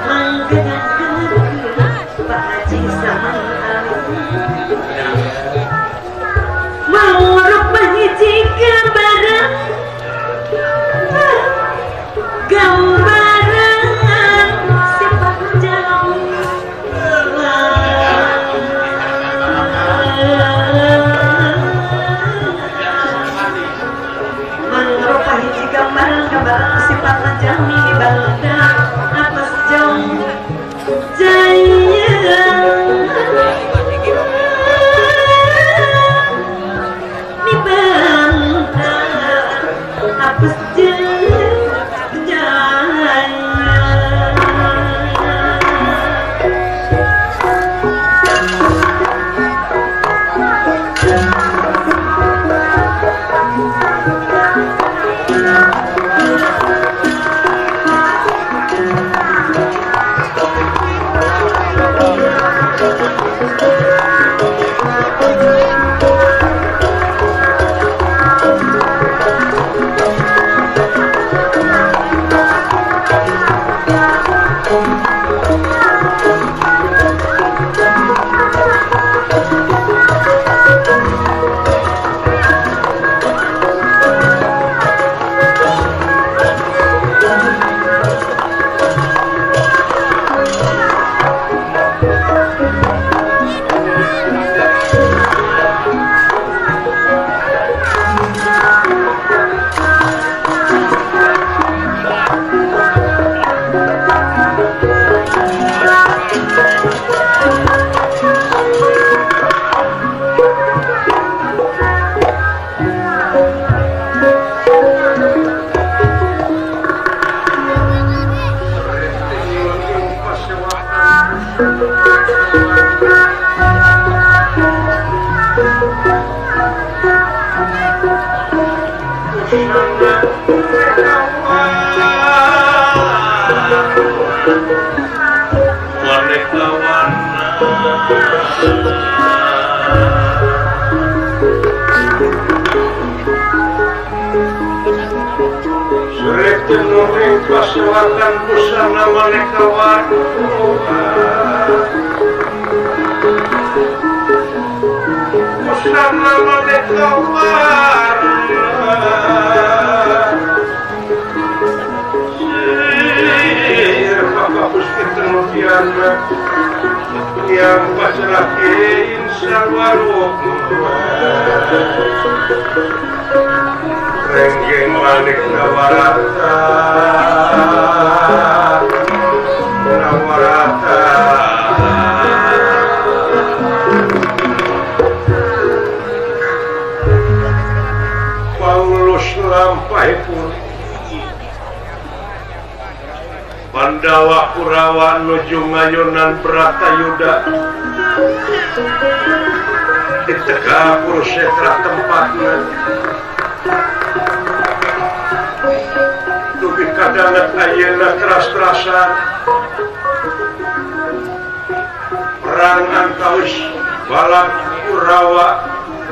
Mangga. Maneka warna Sretenure pasewakan busana maneka warna busana maneka warna Sir Bapak Gusti yang pasrahin sawarukma renggeng manik nawarata nawarata Paulus lampahipun Pandawa Kurawa nuju ngayonan Bratayuda di Tegal Kurusetra tempatna dugi kadanget ayeuna teras-terasan perang antawis balap Kurawa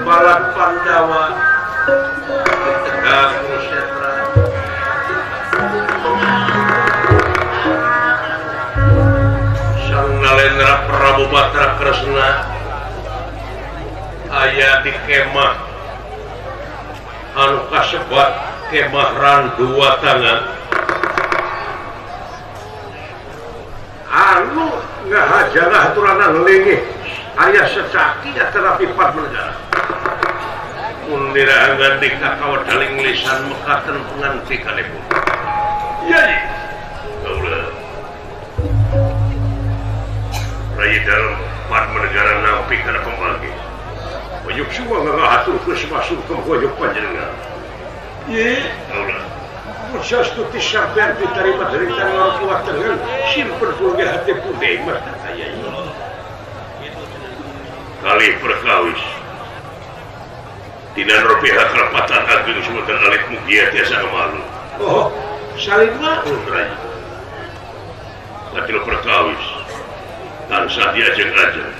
balap Pandawa di Tegal Kurusetra. Nalendra Prabu Batra Kresna aya di kemah anu kasebat kemah Randua Tangan anu ngahajanah haturanan lingih aya secaki atanapi Padmanegara mun dirahangan kakawedaling lisan mekaten pengantikanipun. Yai kaula Rai dalam Padmanegara nampi kana pembagi. Hoyok semua ngahaturkeun sumasungkem hoyok panjenengan. Ye, kaula. Mun sastuti sampean ditarima derita ngorok kuat tengen, simpen pun ge hate putih mah kaya ieu. Kali perkawis. Tina rupiah kerapatan agung sumutan alit mugia tiasa kemalu. Oh, salin mah rai. Katil perkawis. Tansah diajeng-ajeng.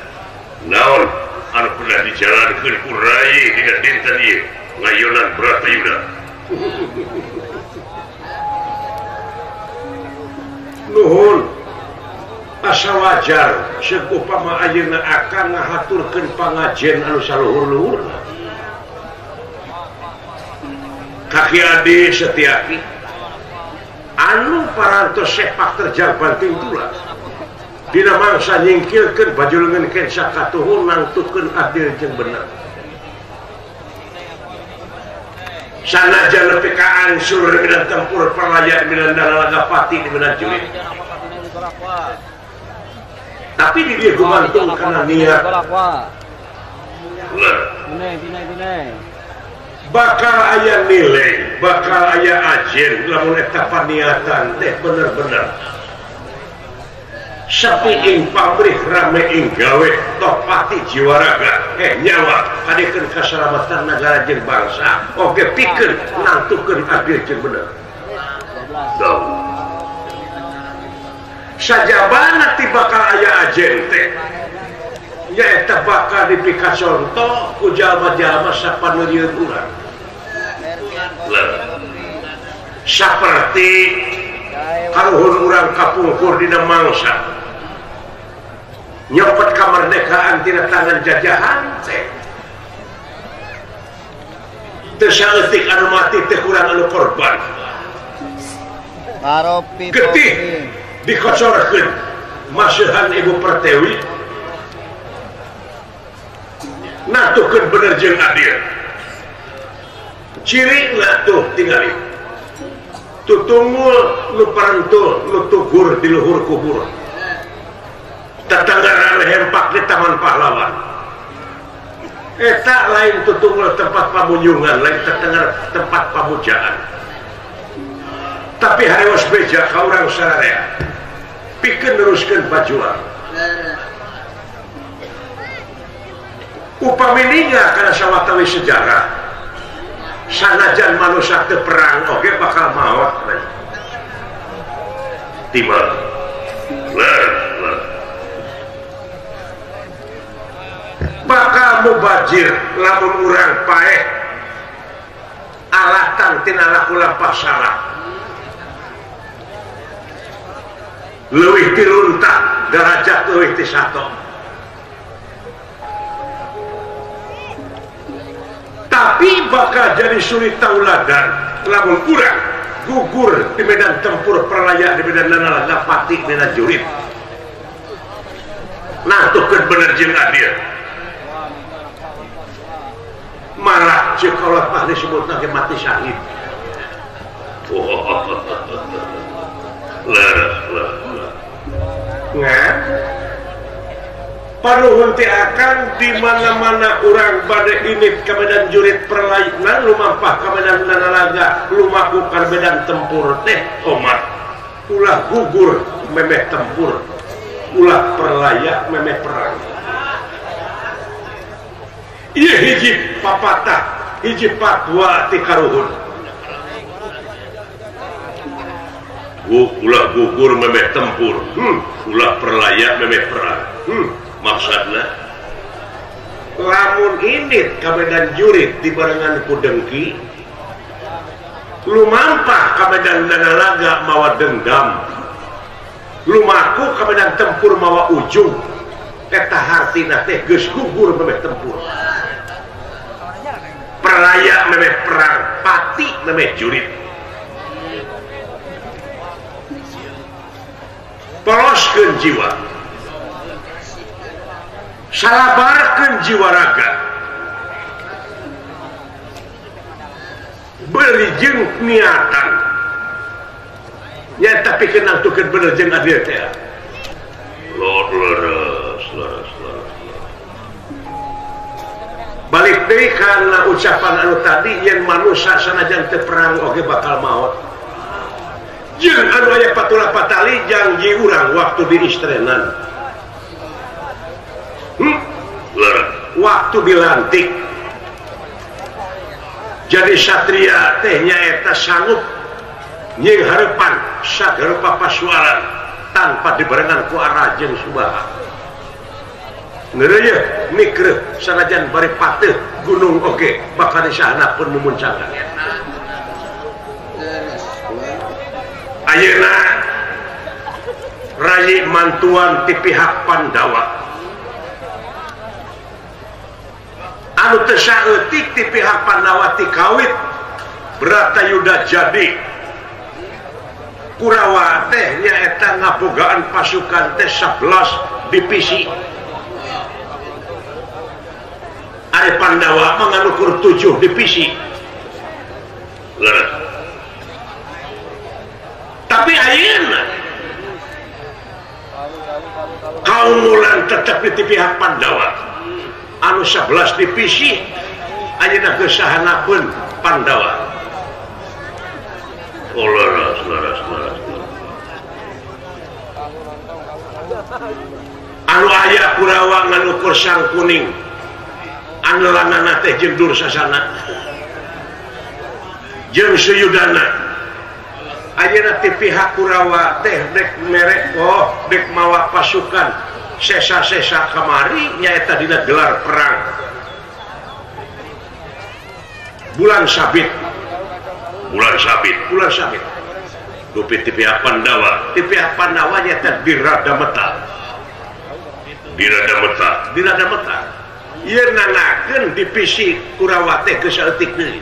Naon anu pernah dijalankeun ku rai dina dinten ieu ngayonan Bratayuda. Nuhun. Asa wajar seuk upama ayeuna akan ngahaturkeun pangajen anu saluhur-luhurna. Kaki Adi Setiaki anu parantos sepak terjang banting tulang. Dina mangsa nyingkirkeun baju leungeun kensa katuhun nangtukeun adil jeung bener. Sanajan nepi ka ansur minan tempur perlayan minan dalaga pati minan julit. Tapi di dieu gumantung kana niat. Bakal aya nilai, bakal aya ajen lamun eta paniatan teh bener-bener. Sapi ing pamrih rame ing gawe toh pati jiwa raga nyawa hadekeun kasalamatan nagara jeung bangsa oge pikeun nangtukeun adil jeung bener. Sajabana ti bakal aya ajen teh nyaeta bakal dipikacontoh ku jalma-jalma sapanurieun urang. Saperti karuhun urang kapungkur dina mangsa nyopet kamerdekaan tina tangan jajahan teh teu saeutik anu mati teh kurang anu korban getih dikocorkeun masihan Ibu Pertiwi natukeun bener jeung adil ciri tuh tingali tutungul nu parentul nu tugur di luhur kubur tetangga lehempak di Taman Pahlawan eta lain tutungul tempat pamunjungan lain tetangga tempat pamujaan tapi harus beja ka urang sararea Pikeun neruskeun pajuang. Upami ningal kana sawatawis sejarah sanajan manusia teu perang oge bakal maot. Timbal. Bakal mubajir lamun urang paeh alatan tina laku lampah salah. Leuwih ti runtah derajat leuwih ti sato. Tapi bakal jadi suri tauladan lamun urang gugur di medan tempur perlaya di medan nalaga pati dina jurit. Nah tukeun bener jeung adil. Malah ceuk kolot mah disebutna ge mati syahid. Leres leres. Ngan panuhun teh akan di mana-mana urang bade init ka medan jurit perlaikna lumampah ka medan nalaga lumaku ka medan tempur teh komat. Ulah gugur memeh tempur, ulah perlaya memeh perang. Ieu hiji papatah, hiji fatwa ti karuhun. Ulah gugur memeh tempur, ulah perlaya memeh perang. Maksudna lamun init ka medan jurit dibarengan ku dengki, lumampah ka medan nalaga mawa dendam, lumaku ka medan tempur mawa ujung. Eta hartina teh geus gugur memeh tempur. Perlaya memeh perang, pati memeh jurit. Poloskeun jiwa, salabarkeun jiwa raga, beri jeung niatan nya tapi kenal tukeun bener jeung adil teh. Lord leres leres leres. Balik deui kana ucapan anu tadi yen manusia sanajan teu perang oge bakal maot. Jeung anu aya patula patali janji urang waktu diistrenan. Waktu dilantik jadi satria teh nyaeta sanggup nying hareupan sagarupa pasuaran tanpa dibarengan ku arah jeung subaha. Ngeureuh mikreuh sanajan bari pateuh gunung oge bakal disahana pun mumuncakan. Ayeuna rayi mantuan ti pihak Pandawa anu teu saeutik ti pihak Pandawa ti kawit Bratayuda jadi Kurawa teh nyaeta ngabogaan pasukan teh 11 divisi. Ari Pandawa mah nganukur 7 divisi. Leres. Tapi ayeuna kaumulan tetep di pihak Pandawa anu 11 divisi ayeuna geus sahanapeun Pandawa. Oh leres leres leres. Anu aya Kurawa nganukur Sang Kuning, anu lanana teh jeung Dursasana jeung Suyudana. Ayeuna ti pihak Kurawa teh dek merek oh dek mawa pasukan sesa-sesa kamari nyaeta dina gelar perang bulan sabit. Bulan sabit, bulan sabit. Dupi ti pihak Pandawa, ti pihak Pandawa nyaeta di Radameta. Di Radameta, di Radameta. Ieu nanakeun divisi Kurawa teh geus saeutik deui.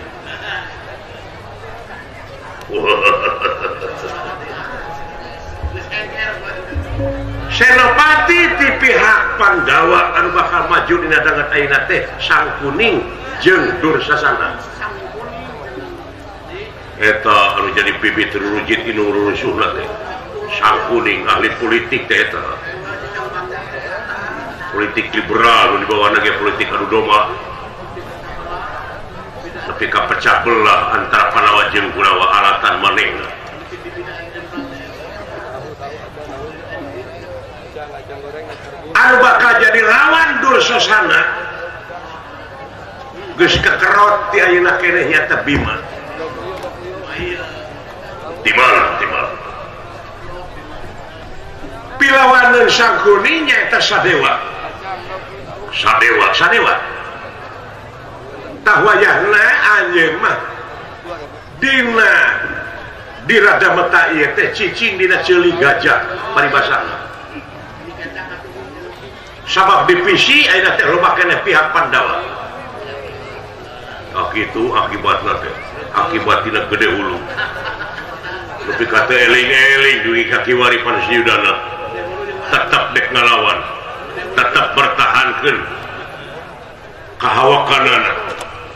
Senopati ti pihak Pandawa anu bakal maju dina danget ayeuna teh Sang Kuning jeung Dursasana. Eta anu jadi bibit rurujit inu rurusuhna teh Sang Kuning ahli politik teh eta. Politik liberal nu dibawana ge politik adu domba. Tapi kapecah belah antara Pandawa jeung Kurawa alatan manehna. Anu bakal jadi lawan Dursasana geus kekerot ti ayeuna keneh nyata Bima. Di mana? Pilawaneun Sangkuni nyaeta Sadewa. Sadewa. Tah wayahna anjeun mah dina di rada meta ieu teh cicing dina ceuli gajah paribasana. Sabab divisi ayeuna teh loba keneh pihak Pandawa. Ah kitu akibatna teh, akibat dina gede hulu. Nepi ka teu eling-eling dugi ka kiwari Pansiyudana. Tetep dek ngalawan, tetep bertahankeun kahawakanana.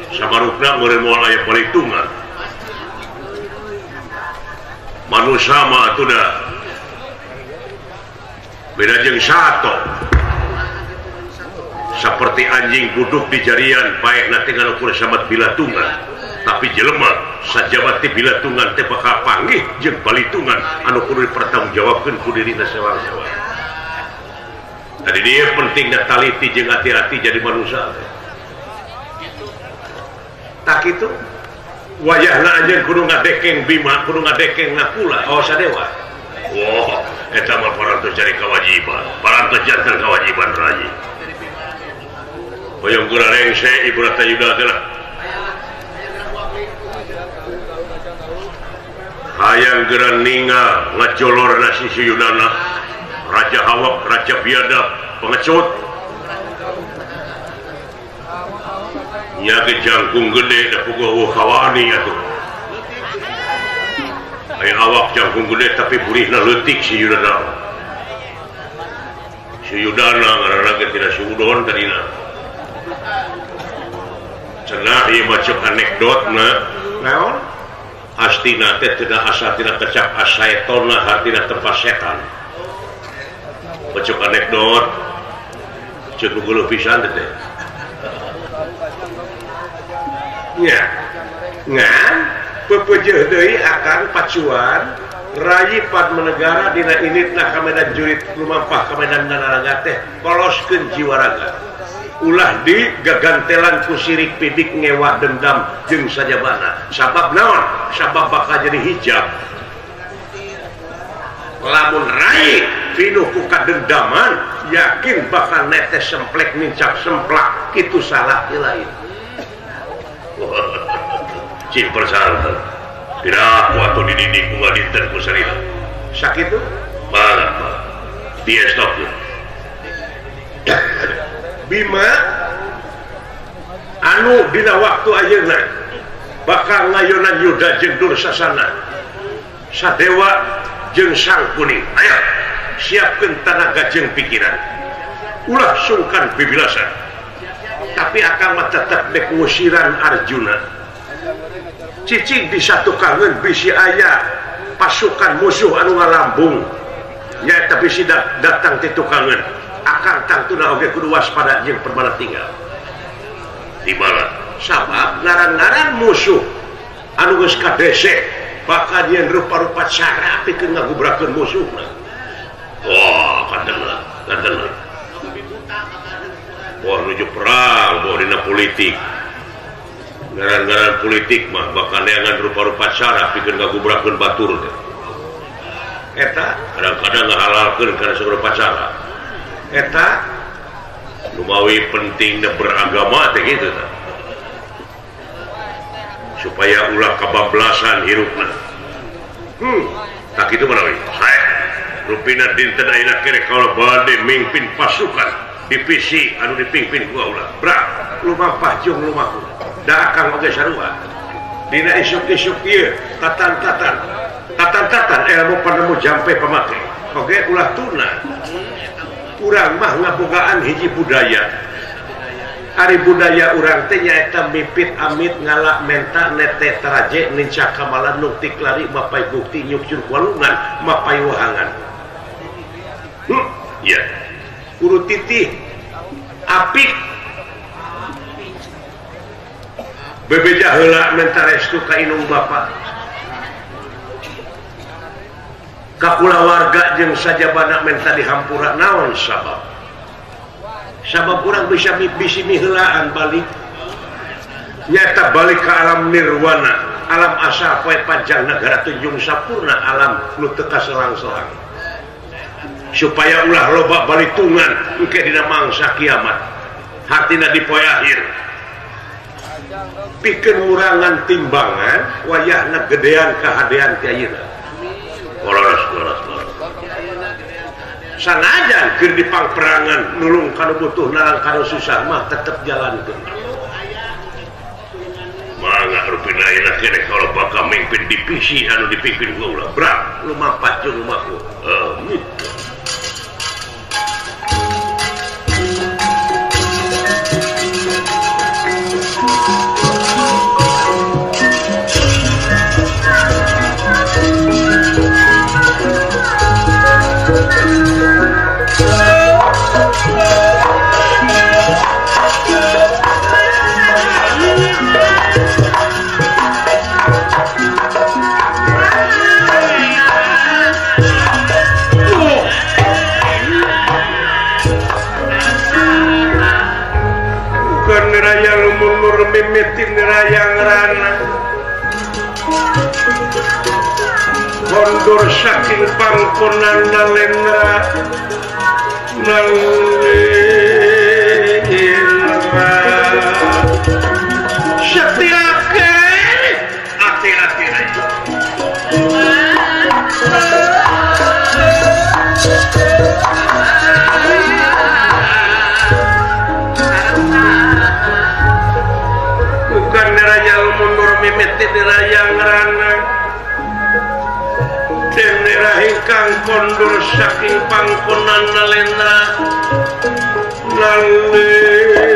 Sabarupna meureun moal aya palitungan. Manusia mah atuh da beda jeung sato. Seperti anjing duduk di jarian paehna teh ngalukur sabat bilatungan, tapi jelema sajabati bilatungan teh bakal panggih jeung balitungan anu kudu dipertanggungjawabkeun ku dirina sewang-sewang. Tadi dia pentingna taliti jeung hati-hati jadi manusia teh. Tak kitu wayahna anjeun kudu ngadekeng Bima, kudu ngadekeng Nakula, oh Sadewa. Wah, eta mah parantos jadi kewajiban, parantos janten kewajiban rayi. Hoyong gura rengse Ibu Rata Yuda teh lah. Hayang geura ningal ngajolorna si Suyudana, Raja Hawak, Raja Biadab, pengecut. Nya ge jangkung gede da puguh kawani atuh. Aya awak jangkung gede tapi burihna leutik si Yudana. Si Yudana ngaranna ge tidak suudon tadina. Cenah ieu mah ceuk anekdotna naon? Astina teh tina asa tina kecap asaetona hartina tempat setan. Ceuk anekdot ceuk nu geuleuh pisan teh. Nya ngan pepeujeuh deui akan pacuan Rayi Padmanegara dina initna ka medan jurit lumampah ka medan naraga teh koloskeun jiwa raga. Ulah di gagantelan ku sirik pidik ngewa dendam jeung sajabana. Sabab naon? Sabab bakal jadi hijab. Lamun Rai pinuh ku kadendaman, yakin bakal netes semplek nincap semplak, kitu salah ti lain. Cing persanten. Piraku atuh dididik ku ngadinten ku sarira. Sakitu? Mangga, mangga. Diestokkeun. Bima anu dina waktu ayeuna bakal ngayonan Yuda jeung Dursasana, Sadewa jeung Sangkuni. Ayo siapkeun tanaga jeung pikiran, ulah sungkan bibilasan. Tapi akang mah tetep dek ngusiran Arjuna. Cicing di satu kangen bisi aya pasukan musuh anu ngalambung nyaeta bisi datang ti tukangeun. Akang tangtuna oge kudu waspada jeung permana tinggal. Di mana? Sabab ngaran-ngaran musuh anu geus kadesek bakal nyieun rupa-rupa cara pikeun ngagubrakeun musuhna. Wah, kadengeun, kadengeun. Wah, nuju perang, wah dina politik. Ngaran-ngaran politik mah bakal neangan rupa-rupa cara pikeun ngagubrakeun batur teh. Eta kadang-kadang ngahalalkeun kana sarupa cara. Eta lumawi pentingnya beragama teh gitu ta. Supaya ulah kabablasan hirupna. Tak kitu manawi. Sae. Rupina dinten ayeuna kere kaula bade mimpin pasukan divisi anu dipimpin ku kaula. Bra, lumampah jeung lumaku. Da akang oge sarua. Dina isuk-isuk ieu tatan-tatan. Tatan-tatan ilmu panemu jampe pamake. Oge ulah tuna. Urang mah ngabogaan hiji budaya. Ari budaya urang teh nyaeta mipit amit ngalak menta nete taraje nincak kamalan nuktik lari mapai bukti nyukcur walungan mapai wahangan. Iya. Kudu titih apik bebeja heula menta restu ka indung bapa. Ka kulawarga jeung sajabana menta dihampura naon sabab. Sabab urang bisa bisi miheulaan balik. Nyata balik ke alam nirwana, alam asal poe panjang negara tunjung sampurna alam nu teu kaselang-selang. Supaya ulah loba balitungan engke dina mangsa kiamat. Hartina di poe akhir. Pikeun ngurangan timbangan wayahna gedean kahadean ti ayeuna. Leres leres leres. Sanajan keur dipangperangan nulung kanu butuh narang kanu susah mah tetep jalankeun. Mangga rupina ayeuna keneh kalau bakal mimpin divisi anu dipimpin ku ulah brak lumampat jeung lumaku. Amin. Mimitin rayang rana kondur saking pangkonan nalendra nalendra setiake hati-hati aja. Mimiti dirayang rana dene ingkang kondur saking pangkonan nalendra nalendra.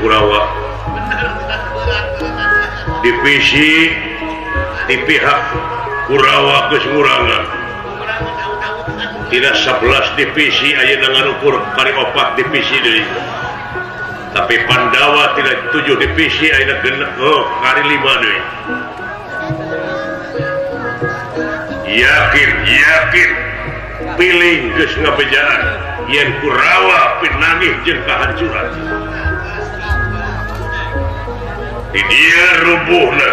Kurawa divisi di pihak Kurawa geus ngurangan tidak 11 divisi ayeuna nganukur kari 4 divisi deui, tapi Pandawa tidak 7 divisi ayeuna genep kari 5 deui. Yakin yakin piling geus ngabejaan yen Kurawa pinangih jeung kahancuran. Di dia rubuhna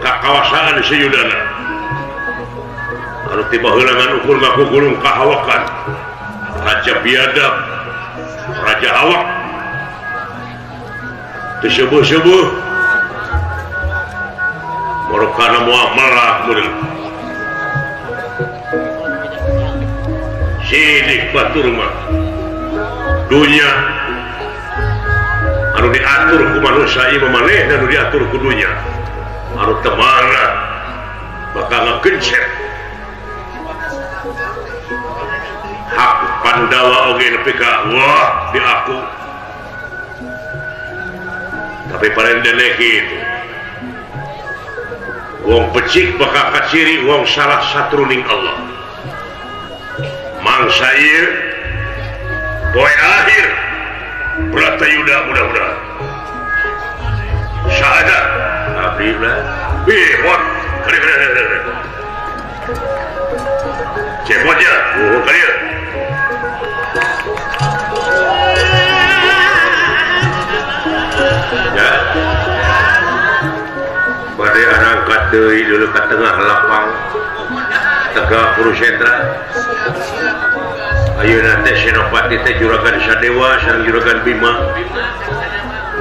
kakawasaan Suyudana anu tiba heulangan ukur ngaku gulung kahawakan raja biadab raja awak teu subuh-subuh morokana moal melak meureun sidik batur mah dunya anu diatur ku manusia ieu maneh anu diatur ku dunya anu teu mana bakal ngagencet hak Pandawa oge nepi ka wah diaku tapi parendene kitu wong becik bakal kaciri wong salah satruning Allah mangsa ieu poe akhir Bratayuda mudah-mudahan syahadat abdi lah bihot kali kali kali cepotnya oh kali ya badai arangkat deui dulu ke tengah lapang tegak Kurusetra Ayeuna teh Senopati teh Juragan Sadewa sareng Juragan Bima.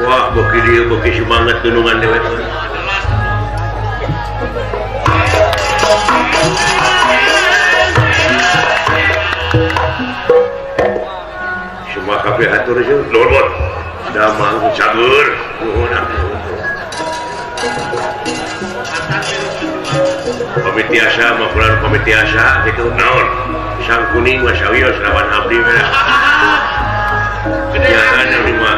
Wah, beuki dieu beuki semangat dunungan dewek. Semua kabeh hatur jeung nuhun. Damang cagur nuhun. Pamit tiasa makulan pamit tiasa kitu naon. Sang kuning mah sawios lawan abdi mah. Jangan abdi mah.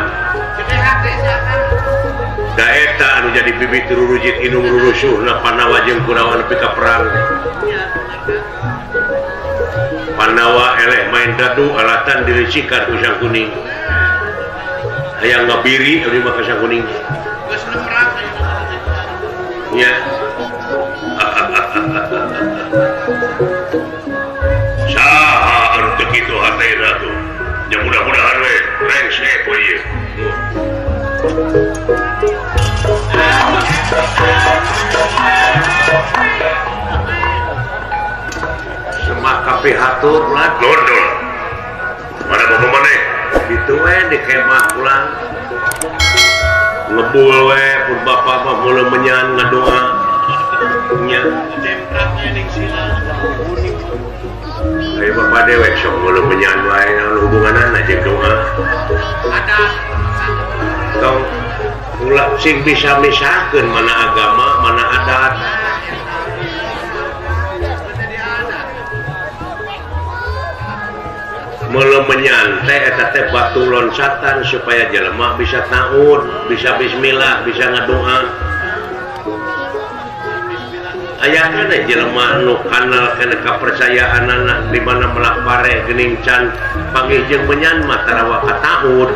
Da eta anu jadi bibit rurujit inum rurusuhna Pandawa jeung Kurawa nepi ka perang. Pandawa eleh main dadu alatan diricikan ku Sang Kuning. Hayang ngabiri abdi mah ka Sang Kuning. Nya. Saha anu teu kitu hatena tuh. Nya mudah-mudahan we rengse poe ieu. Semah kabeh hatur ulah dodol. Mana bapak maneh? Ditu we di kemah pulang. Ngebul we pun bapak mah mulai menyan ngadoa. Nya. Ayo bapak dewek sok mulai menyan wae naon hubunganana jeung doa. Tong ulah sing bisa misahkeun mana agama mana adat. Meuleum menyan teh eta teh batu loncatan supaya jelema bisa taun, bisa bismillah, bisa ngadoa. Aya kana jelema nu kanal kana kapercayaanana di mana melak pare geuning can panggih jeung menyan mah tarawa kataun.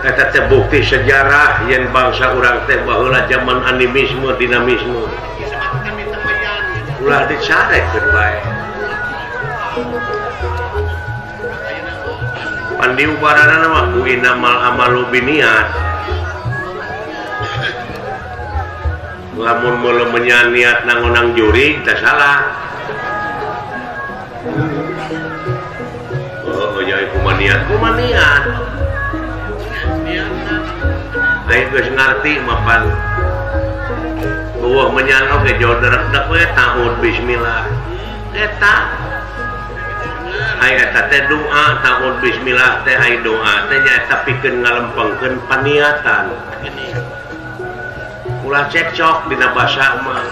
Eta teh bukti sejarah yen bangsa urang teh baheula zaman animisme dinamisme. Ulah dicarekeun bae. Pandi ubaranana mah ku innamal amalu biniat. Lamun meuleum menyan niat nangonang jurig teh salah. Oh, nya kumaha niat, kumaha niat. Aing geus ngarti mapan. Eueuh menyan oge jauh derek-derek we taun bismillah. Eta ai eta teh doa taun bismillah teh ai doa teh nyaeta pikeun ngalempengkeun paniatan. Ulah cekcok dina basa mah.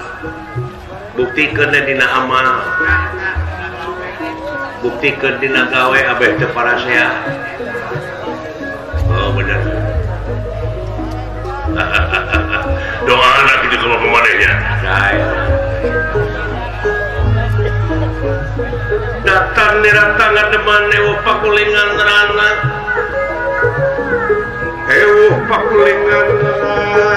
Buktikeun dina amal. Buktikeun dina gawe abeh teu parasea. Oh bener. Doa anak itu ke bapak manehnya. Datang niratang ngademan ewo pakulingan rana. Ewo pakulingan rana.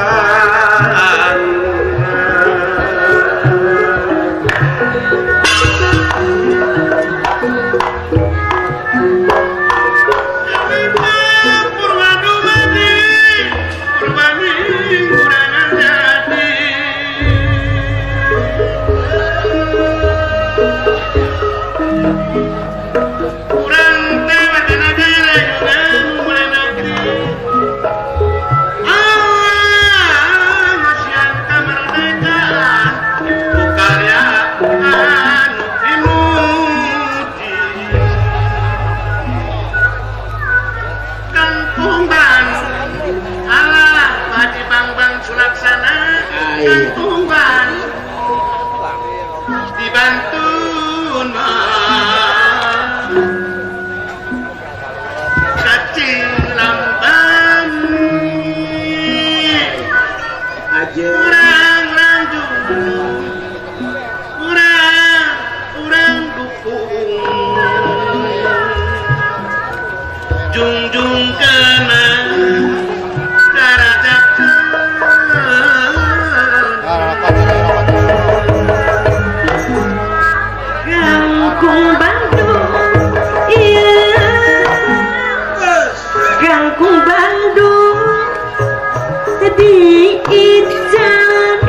Diican,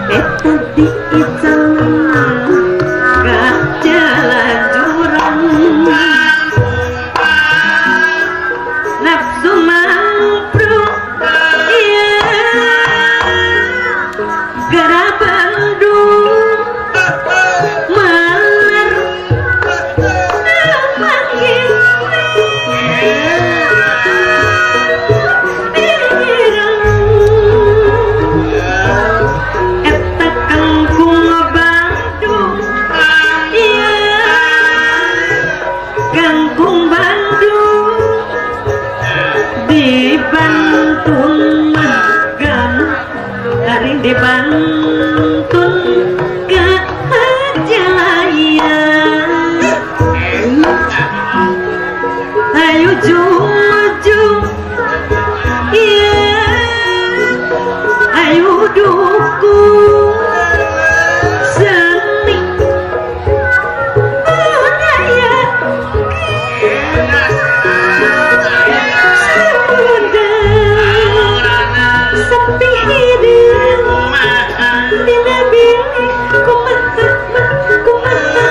eta diican. Dibantun ke Jalaya. Ayo jujur, iya, ayo dukung seni budaya Sunda sepi hidup bila bila kumaha kumaha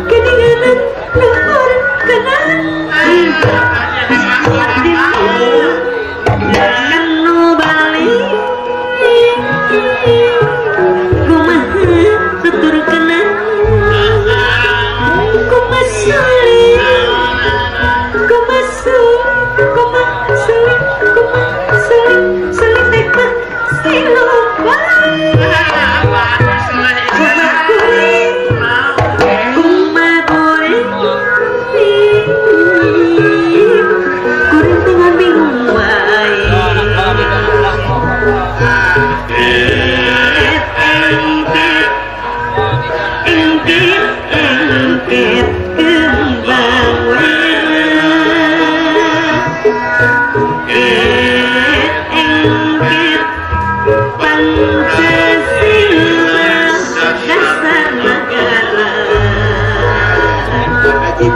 keninganan luhur kenan kanu balik kumaha tutur kenan kumasuli kumasul kumasuli kumasuli sulit silupa kumakuri kuring tengah bingung wae. Engkit engkit kembang engkit Pancasila dasar negara. Engkit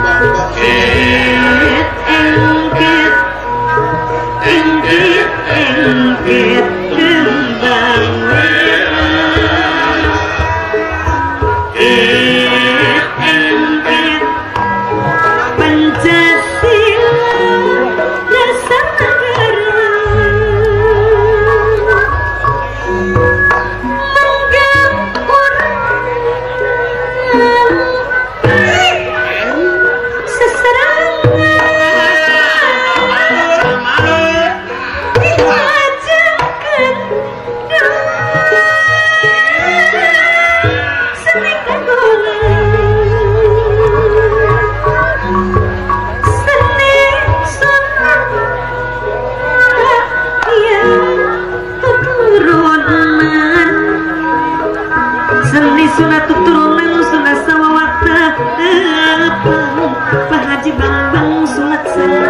engkit engkit kembang engkit Pancasila dasar negara. Seni sunat turunan sunat sawawata Pak Haji Bambang sunat sunat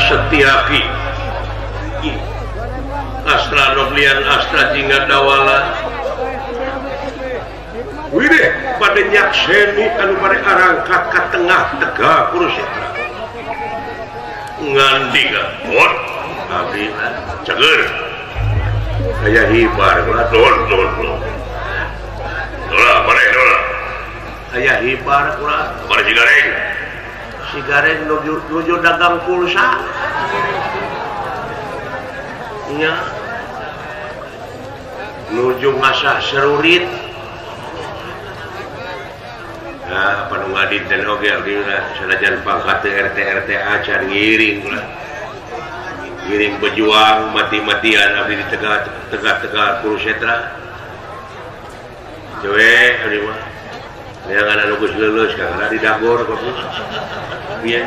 Setiaki Astra Noblian Astra Jingga Dawala Widih pada nyakseni anu bade arangkat ka tengah tegak Kurusetra ngandika bot abdi cager aya hibar nuhun nuhun nuhun dola maneh dola aya hibar kula bari sigareng sigareng nuju dagang pulsa nya nuju ngasah serurit. Nah, apa nu ngadinten oge abdi mah sanajan pangkat teu RT RT acan ngiring lah. Giring berjuang mati-matian abdi di Tegal-Tegal Kurusetra. Cuek abdi mah. Neangan anu geus leuleus kakara di dagor kok. Iya.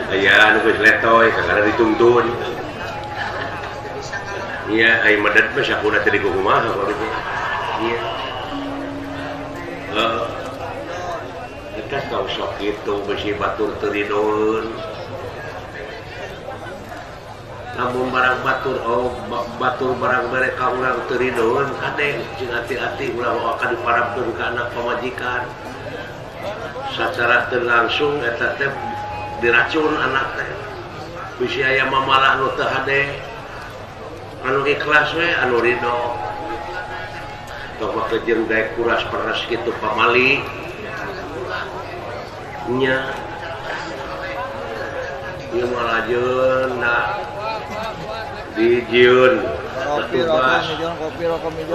Aya anu geus letoy kakara dituntun. Iya, ai medet mah sakuna teh dikumaha kok abdi. Iya. Heeh. Eta tong sok kitu besi batur teu ridoeun. Lamun barang batur oh batur barang mere ka urang teu ridoeun kade cing hati-hati ulah akan diparabkeun ka anak pamajikan. Sacara teu langsung eta teh diracun anak teh. Bisi aya mamalah nu teu hade. Anu ikhlas we anu ridho. Tong make jeung daek kuras peres kitu pamali. Nya. Ieu mah lajeun da dijieun tebas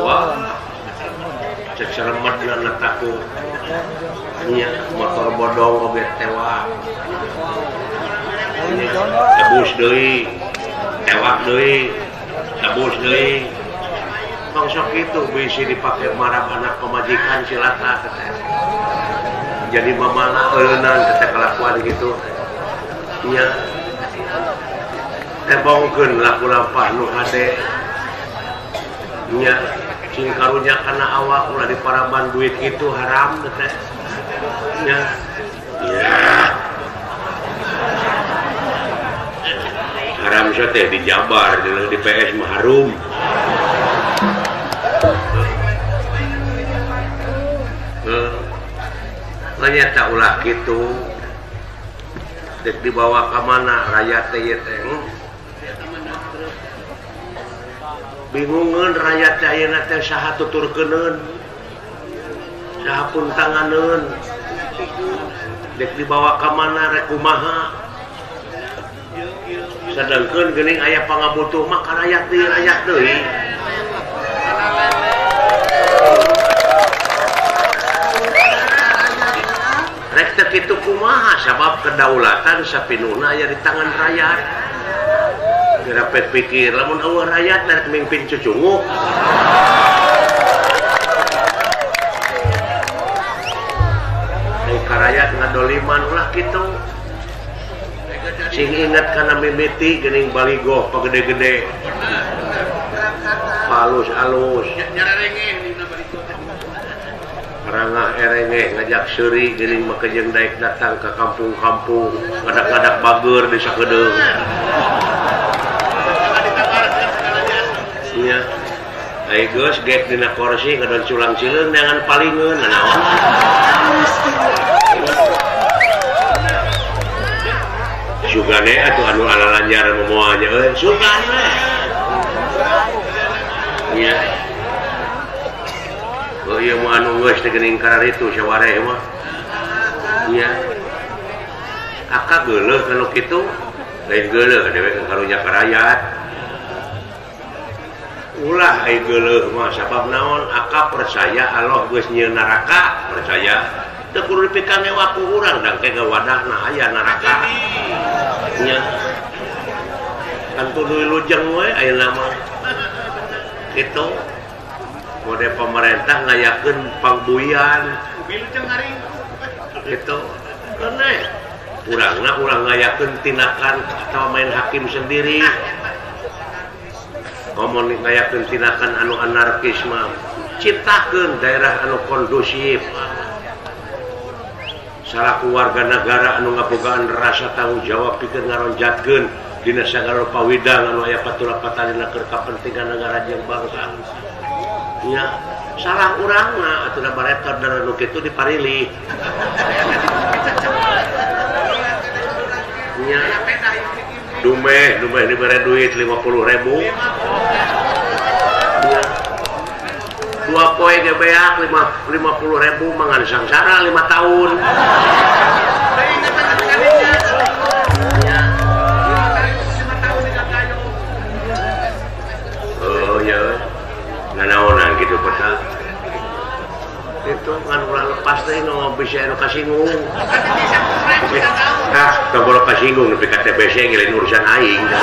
wah cek seremet na taku nya motor bodong oge tewak tebus deui tewak deui tebus deui tong sok kitu bisi dipake marah anak pamajikan cilaka teh jadi mamana eueunan teh kelakuan kitu nya tebongkeun laku lampah nu hade nya cing karunya kana awak ulah diparaban duit kitu haram teh nya ya haram teh dijabar di PS mah harum. Ternyata ulah kitu dek dibawa ka mana rakyat teh ieu teh bingungeun rakyat teh ayeuna teh saha tuturkeuneun saha puntanganeun dek dibawa ka mana rek kumaha sadengkeun geuning aya pangabutuh mah ka rakyat deui rek teu kitu kumaha sabab kedaulatan sapinuhna aya di tangan rakyat. Gerapet pikir lamun eueuh rakyat rek mimpin cucunguk. Ai ka rakyat ngadoliman ulah kitu. Sing inget kana mimiti geuning baligoh pagede-gede. Palus-alus. Rangah erengeh ngajak seuri geuning make jeung daek datang ka kampung-kampung ngadak-ngadak bager di sakedeung. Nya. Ai geus gek dina kursi ngadon culang cileung neangan palingeun naon. Sugane atuh anu alalanjar moal nya euy sugane. Nya. Oh ieu mah anu geus teh geuning kararitu sawareh mah. Nya. Aka geuleuh anu kitu, lain geuleuh dewek karunya ka rakyat. Ulah ai geuleuh mah sabab naon aka percaya Allah geus nyieun neraka, percaya. Teu kudu dipikangewa ku urang dang teh wadahna aya neraka. Nya. Kan kudu lujeng we ayeuna mah. Kitu. Mode pemerintah ngayakeun pangbuyan gitu kene urangna urang ngayakeun tindakan atau main hakim sendiri ngomong ngayakeun tindakan anu anarkis mah ciptakeun daerah anu kondusif salaku warga negara anu ngabogaan rasa tanggung jawab pikeun ngaronjatkeun dina sagala pawidang anu aya patula-patalina keur kapentingan negara jeung bangsa. Nya salah urangna atuh da baretor dan anu kitu diparilih. Nya dumeh dumeh dibere duit 50.000. Nya dua poe ge beak 50.000 mangan sangsara 5 tahun. Nya. Oh ya. Nanaonan gitu peta. Itu kan ulah lepas teh ngomong bisa anu kasinggung. Ah, tong bolok kasinggung nepi ka TBC ngelain urusan aing. Gitu.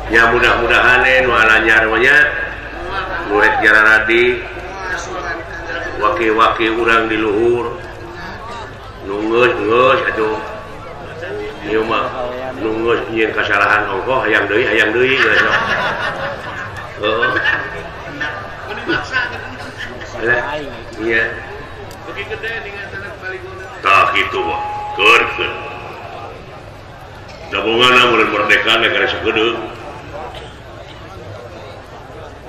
Ya mudah-mudahan nu alanyar mah nya murid jararadi waki-waki urang di luhur nu geus atuh ieu mah nu geus nyieun kasalahan ongkoh hayang deui geus. Heeh. Iya. Tah kitu mah keur. Dabongana mun merdeka negara sakedeung.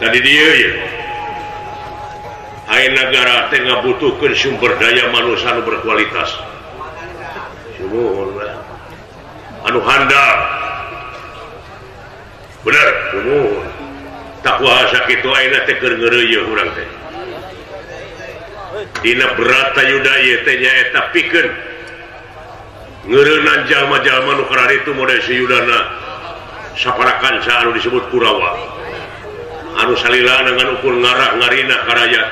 Tadi dia ya. Ai negara teh ngabutuhkeun sumber daya manusia anu berkualitas. Sumuhun lah. Anu handal. Bener, sumuhun. Takwa sakitu ayeuna teh keur ngeureuyeuh urang teh. Dina Brata Yuda ieu teh nyaeta pikeun ngeureunaan jalma-jalma nu kararitu model si Yudana saparakanca anu disebut Kurawa. Anu salila dengan ukur ngarah ngarina karaya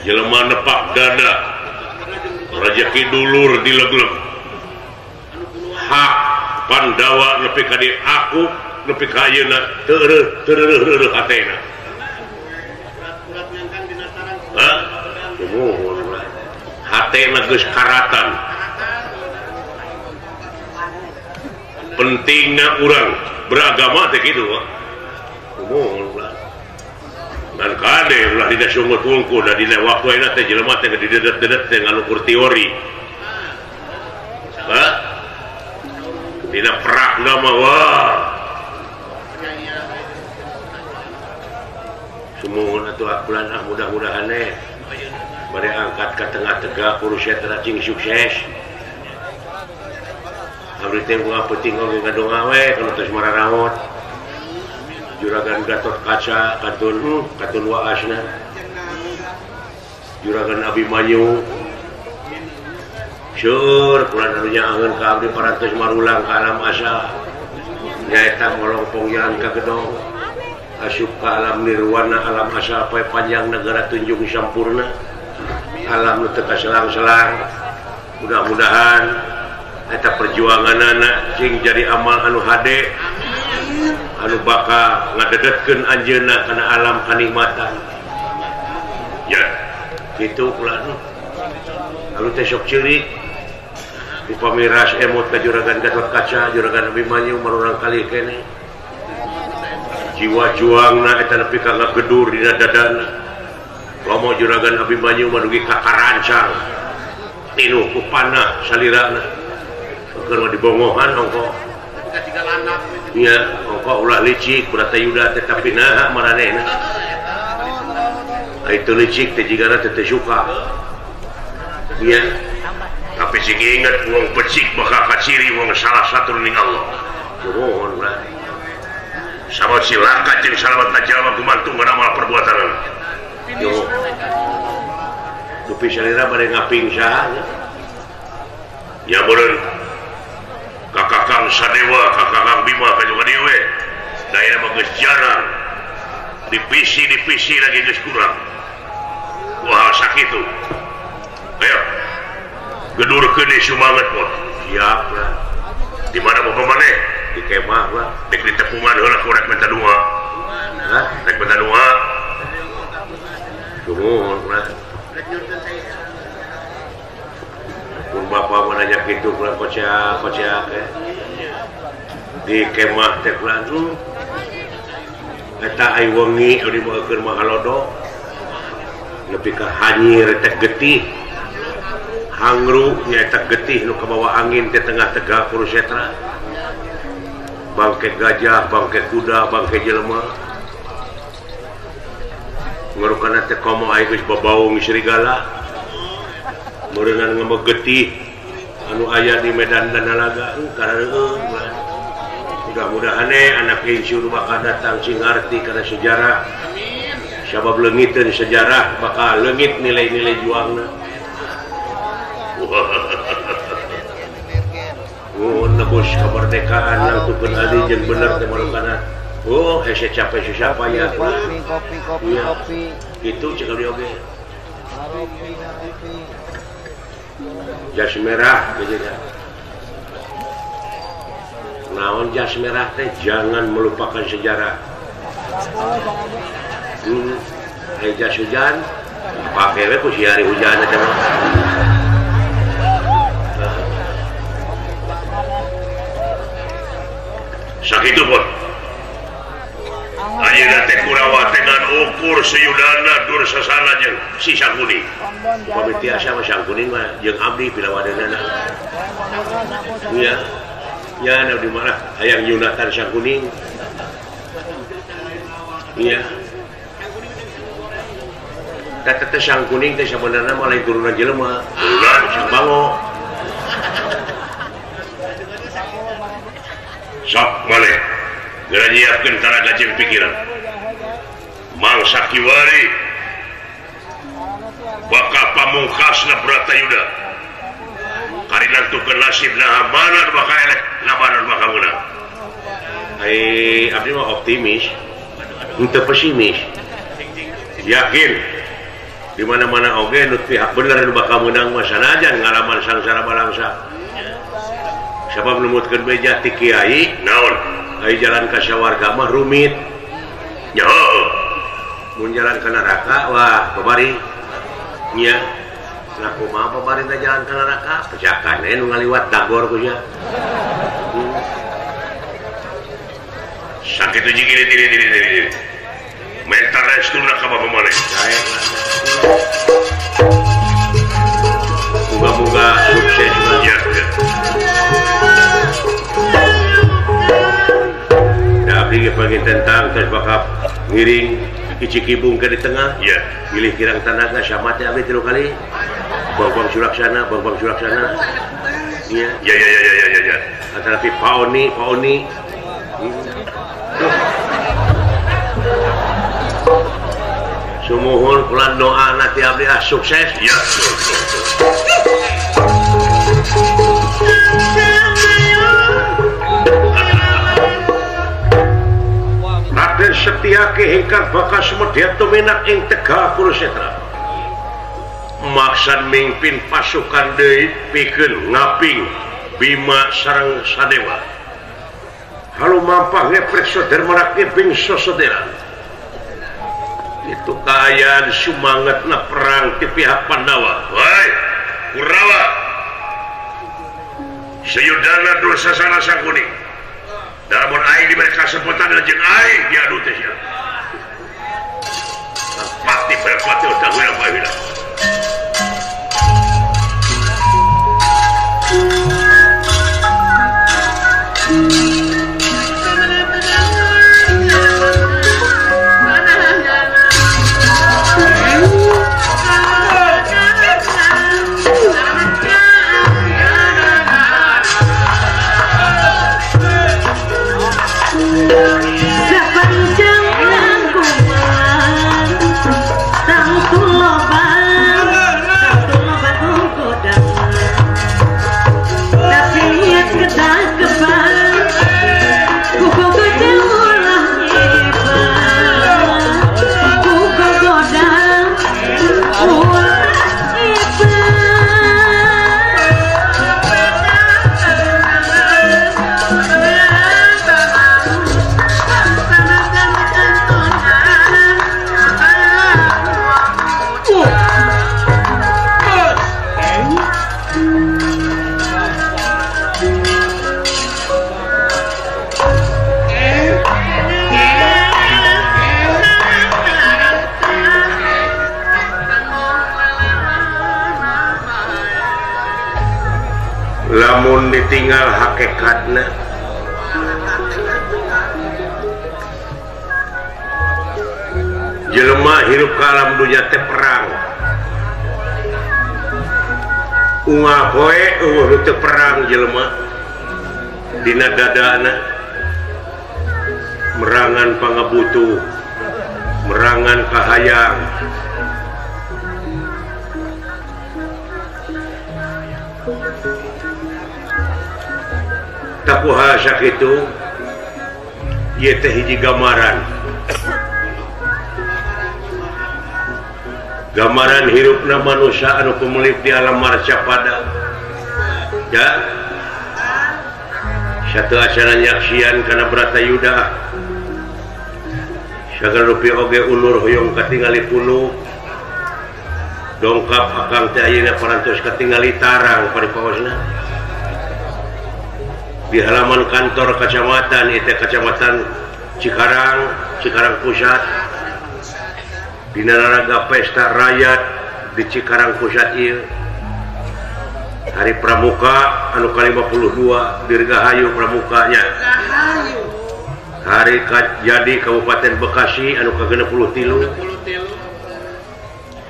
jelema nepak dada rejeki dulur dilegleg hak Pandawa nepi ka di aku nepi ka ayeuna teu eureun hatena. Hah? Sumuhun lah. Hatena geus karatan. Pentingna urang beragama teh kitu mah. Sumuhun lah. Dan kade ulah dina sungut wungkul da dina waktu ayeuna teh jelema teh didedet-dedet teh ngalukur teori. Hah? Dina perakna mah wah. Sumuhun atuh akulan ah mudah-mudahan eh bade angkat ka tengah tegak Kurusetra cing sukses. Abdi teh bunga peuting oge ngadonga we kana tos mararaot. Juragan Gatot Kaca katun katun waasna. Juragan Abimanyu. Seur kulan anu nyaangeun ka abdi parantos marulang ka alam asa. Nyaeta molongpong jalan ka gedong. Asup ka alam nirwana alam asa poe panjang negara tunjung sampurna. Alam nu teu kaselang-selang. Mudah-mudahan eta perjuanganana cing jadi amal anu hade anu bakal ngadedetkeun anjeunna kana alam kanikmatan. Ya, kitu ulah nu. Anu teh sok ceurik upami ras emot ka Juragan Gatot Kaca, Juragan Abimanyu marurang kali keneh. Jiwa juangna eta nepi ka ngagedur dina dadana. Lomo Juragan Abimanyu mah dugi ka karancang. Tinuh ku panah salirana. Keur mah dibongohan ongko. Nya ongko ulah licik Bratayuda teh tapi naha maranehna. Ai teu licik teh jigana teh teu suka. Nya tapi sing inget wong becik bakal kaciri wong salah satu ning Allah. Nuhun lah. Sabab silaka jeung salamatna jalma gumantung kana amal perbuatanna. Yo. Dupi salira bade ngaping saha nya. Ya beureun. Kakakang Sadewa, kakakang Bima ka juga dieu we. Daerah mah geus jarang. Divisi-divisi lagi geus kurang. Wah sakitu. Ayo. Gedurkeun deui sumanget mah. Siap lah. Di mana mau maneh? Di kemah lah. Dek di tepungan heula ku rek minta doa. Hah? Rek minta doa. Sumuhun lah. Pun bapak mah nanya kitu kula kocak-kocak eh. Di kemah teh kula eta ai wengi anu dimaekeun mah halodo. Nepi ka hanyir teh getih. Hangru nyaeta getih nu kabawa angin teh tengah tegak Kurusetra. Bangke gajah, bangke kuda, bangke jelema. Ngarukana teh komo ai geus babaung serigala. Meureungan ngemeg getih anu aya di medan Danalaga karareueung. Mudah-mudahan anak incu nu bakal datang sing ngarti kana sejarah. Sabab leungiteun sejarah bakal leungit nilai-nilai juangna. Oh, nebus kemerdekaan nangtukeun adi jeung bener teh marukana Oh, hese capek susah payah. Kopi, kopi, kopi, kopi. Itu cek abdi oge. Jas merah gitu ya. Naon jas merah teh jangan melupakan sejarah. Ai jas hujan, pake we ku si hari hujan eta mah. Sakitu pun. Ayeuna teh Kurawa teh ngan ukur Suyudana Dursasana jeung si Sangkuni. Upami tiasa mah Sangkuni mah jeung abdi pilawadeunana. Nya. Nya abdi mah hayang nyunatan Sangkuning. Iya. Teh teh Sangkuning teh sabenerna mah lain turunan jelema, turunan Sang Bango. Sok maneh geura nyiapkeun tanaga jeung pikiran. Mangsa kiwari bakal pamungkasna Bratayuda. Kari nantukeun nasib naha mana nu bakal eleh, naha mana nu bakal meunang. Ai abdi mah optimis, henteu pesimis. Yakin di mana-mana oge nu pihak bener nu bakal meunang mah sanajan ngalaman sangsara balangsa. Sabab numutkeun beja ti kiai naon? Ai jalan ka sawarga mah rumit. Nya heueuh. Mun jalan ka neraka wah babari. Nya. Nah kumaha babari teh jalan ka neraka? Pecakan we nu ngaliwat dagor ku nya. Sakitu jeung ini. Menta restuna ka bapa maneh. Moga-moga sukses ya. Da abdi ge pangin tentang terus bakal ngiring Cikibung ke di tengah. Iya. Pilih kirang tanaga sama teh abdi 3 kali. Bang-bang Suraksana, bang-bang Suraksana. Iya. Ya ya ya ya ya ya. Antara Pak Oni. Sumuhun kula doa nanti abdi ah sukses. Ya. Raden Setyaki ingkang bakal sumedya tuminak ing Tegal Kurusetra. Maksad mimpin pasukan deui pikeun ngaping Bima sareng Sadewa. Halumampah ngepreksa Darmarakti bingsa saudara. Itu kaayaan sumangetna perang ti pihak Pandawa. Woi, Kurawa. Suyudana Dursasana Sangkuni. Lamun aing diberi kesempatan jeung aing diadu teh sia. Pati berpati udah gue apa. Lamun ditinggal hakikatna jelema hirup ka alam dunya teh perang. Unggal poe eueuh teu perang jelema dina dadana merangan pangabutuh, merangan kahayang. Takuha sakitu Ieu teh hiji gambaran. Gambaran hirupna manusia anu kumelip di alam marcapada. Ya. Satu acara nyaksian kana Bratayuda. Sagala rupi oge ulur hoyong katingali punuk. Dongkap akang teh ayeuna parantos katingali tarang paripaosna. Di halaman kantor kecamatan itu kecamatan Cikarang, Cikarang Pusat. Dina raraga pesta rakyat di Cikarang Pusat ieu. Hari Pramuka anu ka-52 Dirgahayu Pramukanya. Hari jadi Kabupaten Bekasi anu ka-63.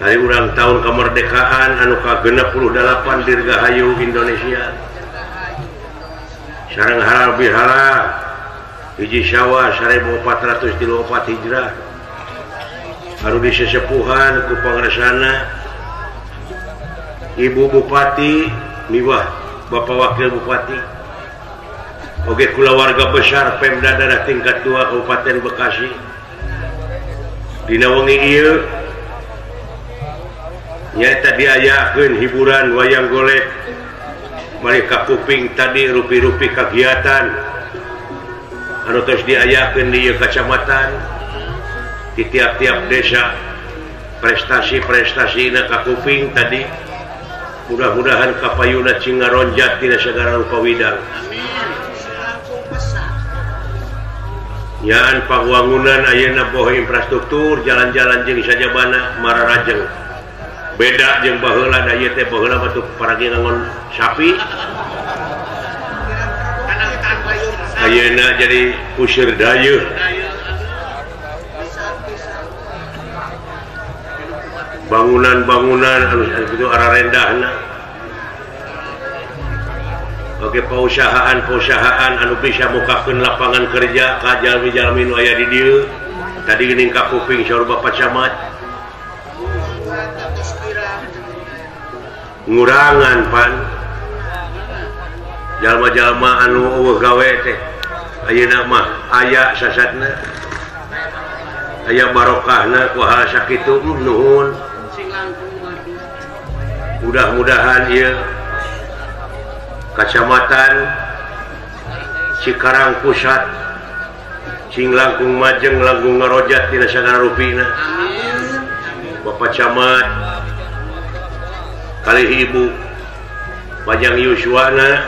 Hari ulang tahun kemerdekaan anu ka-68 Dirgahayu Indonesia. Sareng halal bihalal hiji Syawal 1434 Hijrah. Anu disesepuhan ku pangrasana Ibu Bupati miwah Bapak Wakil Bupati oge kulawarga besar Pemda daerah tingkat 2 Kabupaten Bekasi. Dina wengi ieu nyaeta diayakeun hiburan wayang golek balik ka kuping tadi rupi-rupi kagiatan anu tos diayakeun di ieu kacamatan di tiap-tiap desa prestasi-prestasina ka kuping tadi. Mudah-mudahan kapayuna cing ngaronjat tina sagala rupa widang. Nyaan pangwangunan ayeuna boh infrastruktur jalan-jalan jeung sajabana mararajeng. Beda jeung baheula da ieu teh baheula mah tuh paragi ngangon sapi. Ayeuna jadi puseur dayeuh. Bangunan-bangunan anu kitu ararendahna. Oke pausahaan-pausahaan anu bisa mukakeun lapangan kerja ka jalmi-jalmi nu aya di dieu. Tadi geuning ka kuping saur Bapak Camat. Ngurangan pan jalma-jalma anu eueuh gawe teh ayeuna mah aya sasatna. Aya barokahna ku hal sakitu nuhun. Mudah-mudahan ieu Kacamatan Cikarang Pusat cing langkung majeng langkung ngarojat tina sagala rupina. Bapak Camat kalih Ibu Pajang Yuswana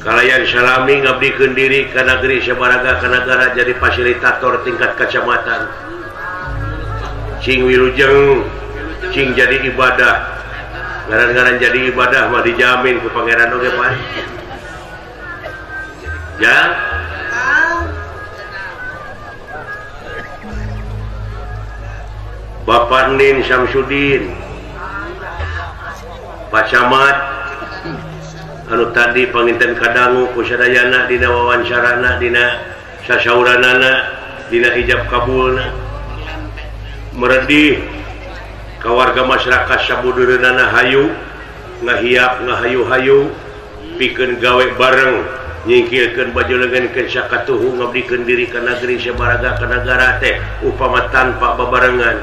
kalayan salami ngabdikeun diri ka negeri sabaraga ka nagara jadi fasilitator tingkat kecamatan. Cing wilujeng cing jadi ibadah. Ngaran-ngaran jadi ibadah mah dijamin ku pangeran oge Pak. Ya. Bapak Nin Samsudin Pak Camat anu tadi panginten kadangu ku sadayana dina wawancarana dina sasauranana dina ijab kabulna meredih ka warga masyarakat sabudureunana hayu ngahiap ngahayu-hayu pikeun gawe bareng nyingkirkeun baju leungeun ke sakatuhu ngabdikeun diri ka negeri sabaraga ka nagara teh upama tanpa babarengan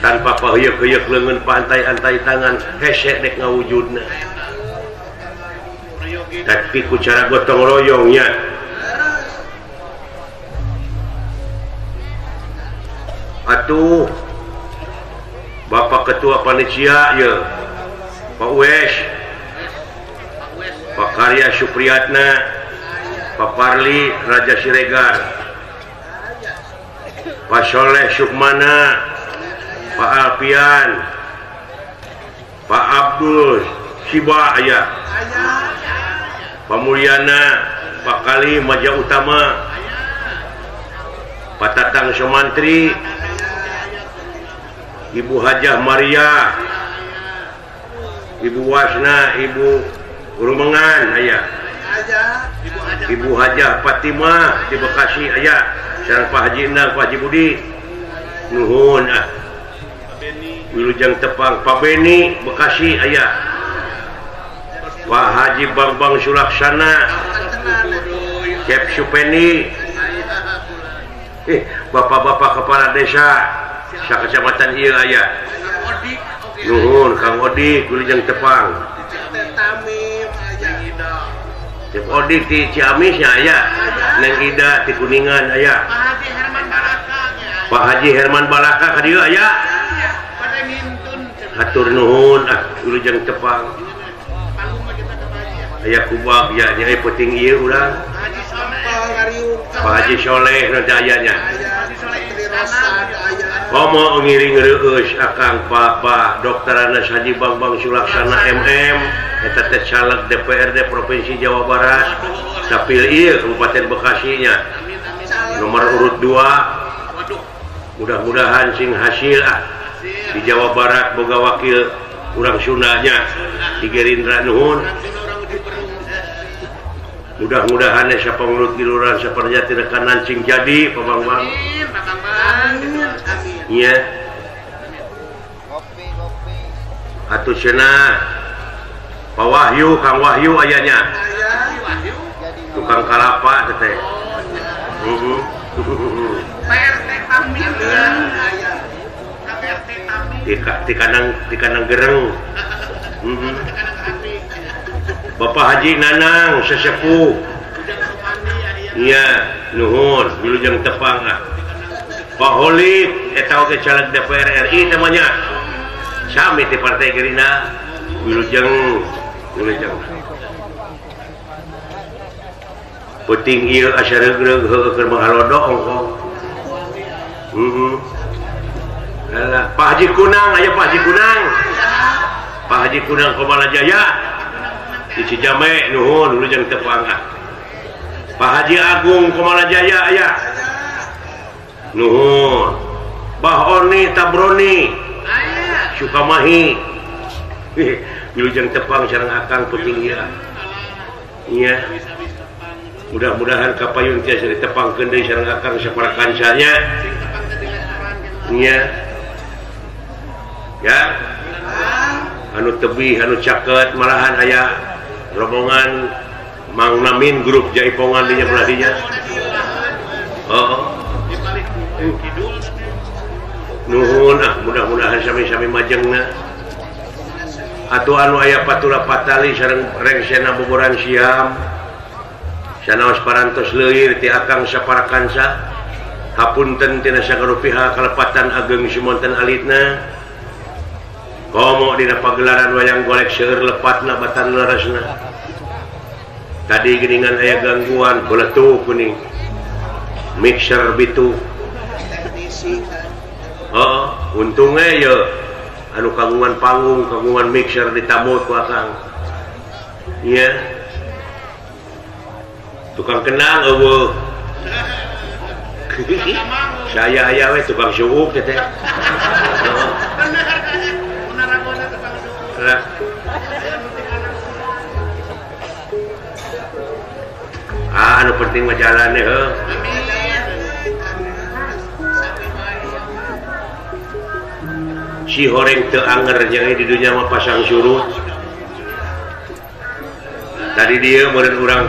tanpa paheuyeuk-heuyeuk leungeun pantai-antai tangan hese dek ngawujudna. Tapi ku cara gotong royongnya atuh Bapak Ketua Panitia ya Pak Uwes, Pak Karya Supriyatna, Pak Parli Raja Siregar, Pak Soleh Sukmana, Pak Alpian, Pak Abdul Siba ya, Pak Mulyana, Pak Kali Maja Utama, Pak Tatang Somantri, Ibu Hajah Maria, Ibu Wasna, Ibu Rumengan aya, Ibu Hajah Fatimah di Bekasi aya, sareng Pak Haji Endang, Pak Haji Budi, nuhun ah. Wilujeng Tepang, Pak Beni Bekasi aya, Pak Haji Bambang Sulaksana, Cep Supeni bapak-bapak kepala desa sakecamatan ieu aya nuhun Kang Odik wilujeng tepang Cep Odik ti Ciamis nya aya Neng Ida ti Kuningan aya Pak Haji Herman Balaka ka dieu aya hatur nuhun ah wilujeng tepang aya kubag ya nya penting ieu urang Pak Haji Soleh nu aya nya komo ngiring reueus akang Papa Dr. Anas Haji Bambang Sulaksana MM eta teh caleg DPRD Provinsi Jawa Barat dapil ieu Kabupaten Bekasi nya nomor urut 2 mudah-mudahan sing hasil ah di Jawa Barat boga wakil urang Sundanya di Gerindra nuhun mudah-mudahan sapangulut giluran saparjati rekanan sing jadi Pak Bambang iya atuh cenah Pak Wahyu Kang Wahyu ayanya tukang kalapa teh di kandang gereng Bapak Haji Nanang sesepuh iya nuhun wilujeng tepang ah Pak Holid eta oge caleg DPR RI namanya sami ti Partai Gerindra wilujeng wilujeng penting ieu asa reugreug heueuh keur mahalodo ongkoh Alah, Pak Haji Kunang aya Pak Haji Kunang Pak Haji Kunang Komala Jaya di Cijame nuhun wilujeng tepang ah Pak Haji Agung Komala Jaya aya nuhun Bah Oni Tabroni Sukamahi wilujeng tepang sareng akang penting ieu iya mudah-mudahan kapayun tiasa ditepangkeun deui sareng akang sapara kancanya iya ya anu tebih anu caket malahan aya rombongan Mang Namin grup Jaipongan dinya belah dinya oh nuhun ah mudah-mudahan sami-sami majengna atuh anu aya patula patali sareng rengsena boboran siam sanaos parantos leuir ti akang sapara kanca hapunten tina sagala pihak kalepatan ageng sumonten alitna komo dina pagelaran wayang golek seueur lepatna batan leresna tadi geuningan aya gangguan beletuh kuning mixer bitu oh untungnya ya anu kagungan panggung kagungan mixer ditamut ku akang iya tukang kenang eueuh saya aya we tukang suuk teh ah anu penting mah jalan heuh si horeng teu anger jeung di dunya mah pasang surut tadi dia meureun urang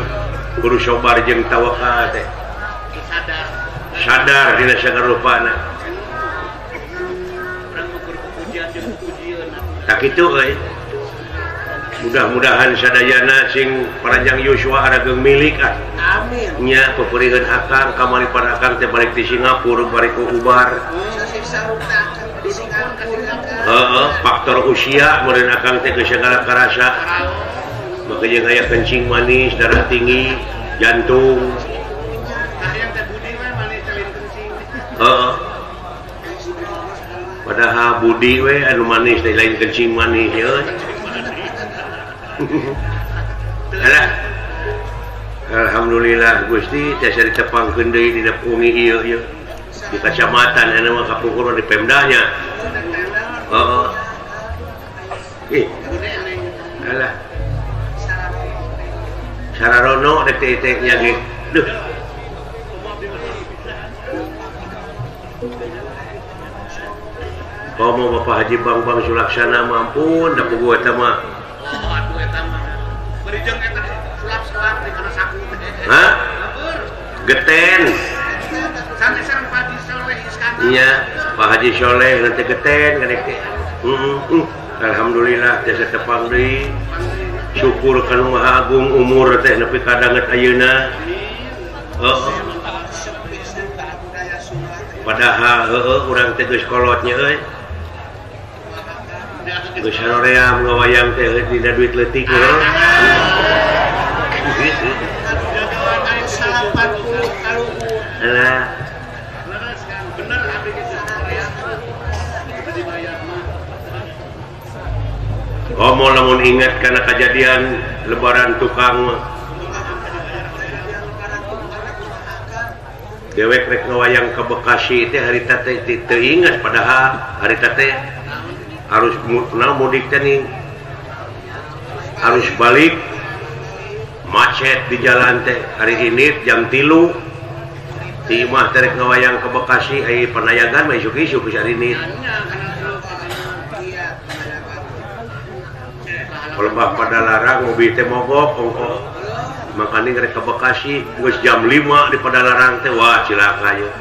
kudu sobar jeung tawakal teh sadar dina sagala rupana tak kitu euy mudah-mudahan sadayana sing paranjang Yosua arageung milik ah amin nya peperiheun akang kamari pan akang teh balik di Singapura balik ku ubar heeh faktor usia meureun akang teh geus sagala karasa maka jeung aya kencing manis darah tinggi jantung heeh padahal budi we anu manis teh lain kencing manis ye alah alhamdulillah Gusti tiasa ditepangkeun deui dina wengi ieu ieu di kacamatan anu mah kapungkur di Pemdanya heeh ih alah sararono dek teh nya ge duh komo Bapak Haji Bambang Sulaksana mampun da puguh eta mah. Oh atuh eta mah. Beri jeung eta sulap-sulap di kana saku teh. Hah? Geten. Iya, Pak Haji Soleh nanti geten kadek teh. Alhamdulillah tiasa tepang deui. Syukur ka Nu Maha Agung umur teh nepi ka danget ayeuna. Heeh. Padahal heueuh urang teh geus kolotnya euy. Geus saroream ngawayang teh dina duit leutik heueuh. Alah. Komo lamun ingat karena kejadian lebaran tukang mah. Dewek rek ngawayang ke Bekasi teh harita teh teu ingat padahal harita teh harus mudik teh nih harus balik macet di jalan teh hari ini jam 3 ti imah teh rek ngawayang ke Bekasi ai panayagan mah isuk-isuk geus hari ini. Lebah pada larang mobil teh mogok ongkoh makanya rek ke Bekasi geus jam 5 di Padalarang teh wah cilaka ye.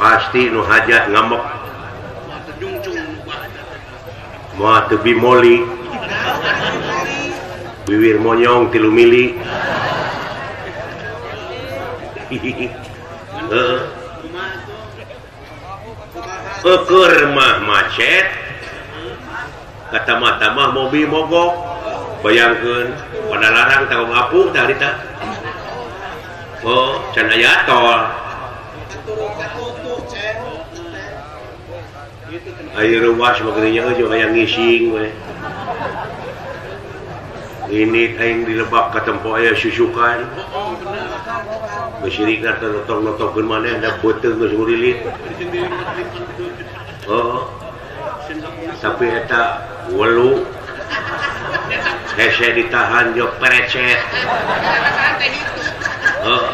Pasti nu hajat ngambek moal teu bimoli biwir monyong 3 mili. Heeh. Eueur mah macet kata mah mobil mogok bayangkeun Padalarang tanggung apung tah harita. Oh, can aya tol. Ayo ruas mah geuning euy hayang ngising we. Ini aing dilebak ka tempo aya susukan. Besirikna teh notong-notongkeun maneh da beuteung geus ngurilit. Oh. Tapi eta welu hese ditahan jo perecet. Oh.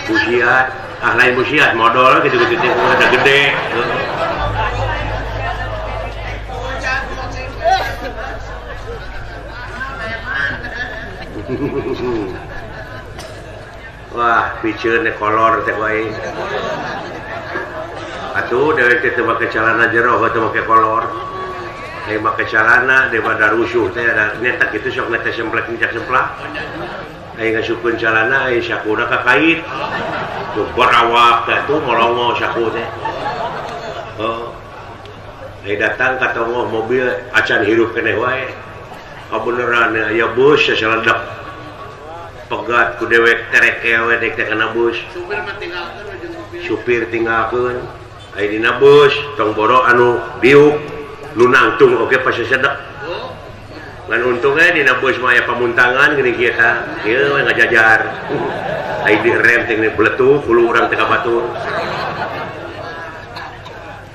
Busiat, ah lain busiat modal gitu-gitu teh ada gede. Wah, piceun teh kolor teh wae. Atuh dewek teh teu make calana jero teu make kolor. Ai make calana daripada rusuh teh ada nyetak kitu sok nete semplek nicak semplak. Ai ngasupkeun calana ai sakuna ka kait. Tuh barawak teh tuh molongo saku teh. Oh. Ai datang ka tonggoh mobil acan hirup keneh wae. Kabeneran aya bus sasaledak. Pegat ku dewek tereke we dek teh kana bus. Supir mah tinggalkeun we jeung mobil. Supir tinggalkeun. Ai dina bus tong boro anu diuk nu nangtung oge pas sedek. Ngan untungnya dina bus mah aya pamuntangan geuning kieu tah. Ieu we ngajajar. Ai direm teh geuning beletuk hulu urang teh ka batur.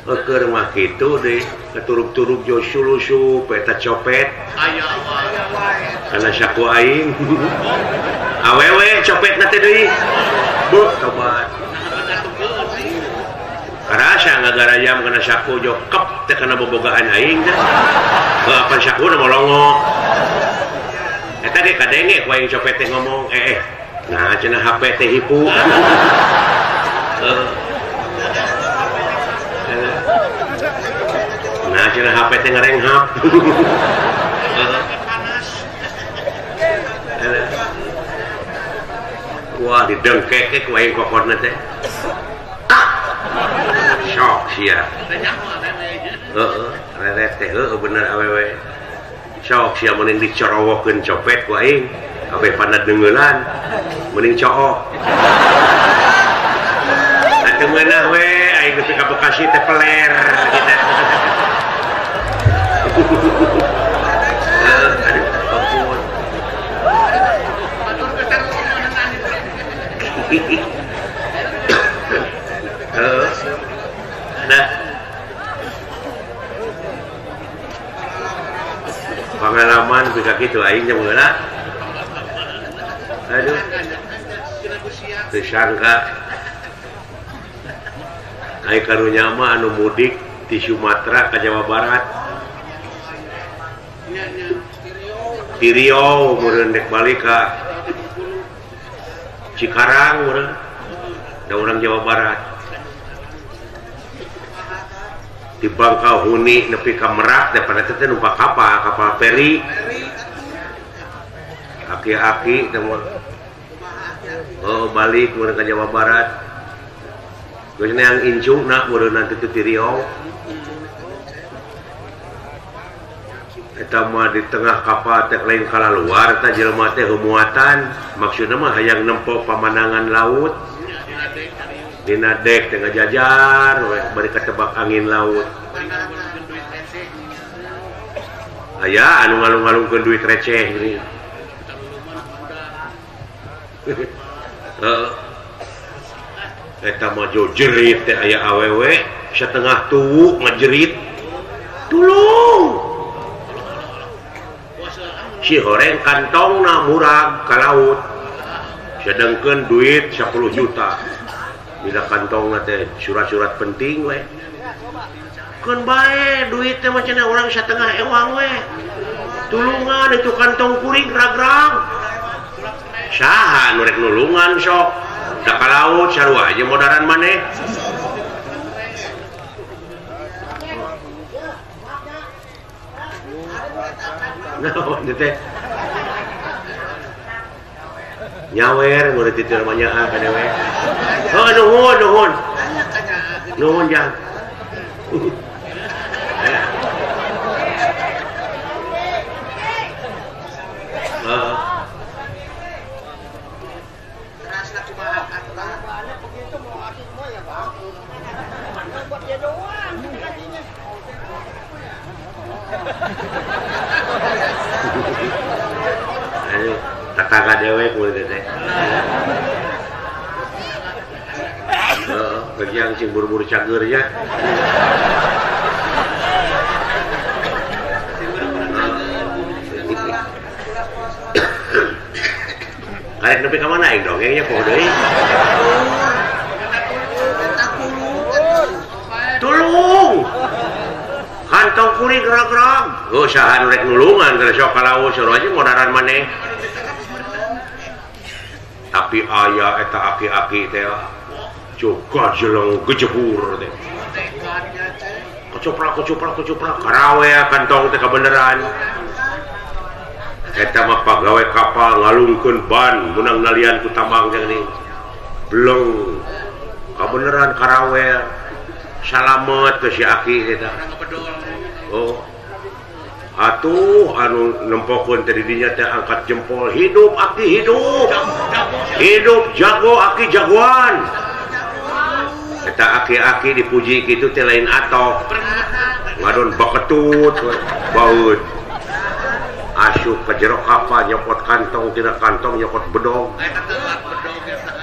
Eueur mah kitu deui keturug-turug jo sulusup eta copet. Aya wae. Kana saku aing. Awewe copetna teh deui. Bu tobat. Karasa ngagarayam kana saku jo kep teh kana bobogaan aing teh. Heuh apan sakuna molongo. Eta ge kadenge ku aing copet teh ngomong, Nah cenah HP teh hipu. Heuh. Nah cenah HP teh ngarenghap. Wah didengkek ku aing kokorna teh. Ah. Sok sia. Heeh, reret teh heueuh bener awewe. Sok sia mending dicorowokeun copet ku aing. Kabeh pada dengeulan mending cook. Atuh meunah we aing nepi ka Bekasi teh peler kita. Aduh, ampun. Nah, pengalaman bisa gitu aing nya meula. Aduh. Teu sangka. Ai karunya mah anu mudik di Sumatera ka Jawa Barat. Di Riau meureun dek balik ka Cikarang urang da urang Jawa Barat di Bangkahuni nepi ka Merak teh pada teh numpak kapal, kapal feri. Aki-aki teh oh balik urang ka Jawa Barat. Geus yang incungna meureunna teh ti Riau. Eta mah di tengah kapal teh lain kalaluar teh jelema teh humuatan, maksudna mah hayang nempo pamandangan laut. Dina dek teh ngajajar we bari katebak angin laut. Aya anu ngalung-ngalungkeun duit receh geuning. Heeh. Eta mah jerit teh aya awewe satengah tuwu ngajerit. Tulung. Si horeng kantongna murag ka laut. Sedengkeun duit 10 juta. Dina kantongna teh surat-surat penting we. Keun bae duit teh mah cenah urang satengah ewang we. Tulungan itu kantong kuring ragrag. Saha nu rek nulungan sok? Da ka laut sarua aja modaran maneh. Naon teh? Nyawer murid itu namanya ah ka dewe. Oh nuhun nuhun. Nuhun jang. Tetangga dewek murid teh. Heeh, kerjaan sing buru-buru cager ya. Karek nepi ka mana aing dongengnya poho deui. Tulung. Kantong kuring gerag-gerag. Oh, saha nu rek nulungan keur sok ka laut sarua aja modaran maneh. Tapi aya eta aki-aki teh juga jeleng gejebur teh. Kecoprak kecoprak kecoprak karawe kantong teh kabeneran. Eta mah pagawe kapal ngalungkeun ban menang nalian ku tambang teh geuning. Bleng kabeneran karawe salamet ke si aki eta. Oh. Atuh anu nempokeun teh di dinya teh angkat jempol hidup aki hidup. Hidup jago aki jagoan. Eta aki-aki dipuji kitu teh lain atok. Ngadon baketut baut. Asup ka jero kapal nyokot kantong tina kantong nyokot bedog.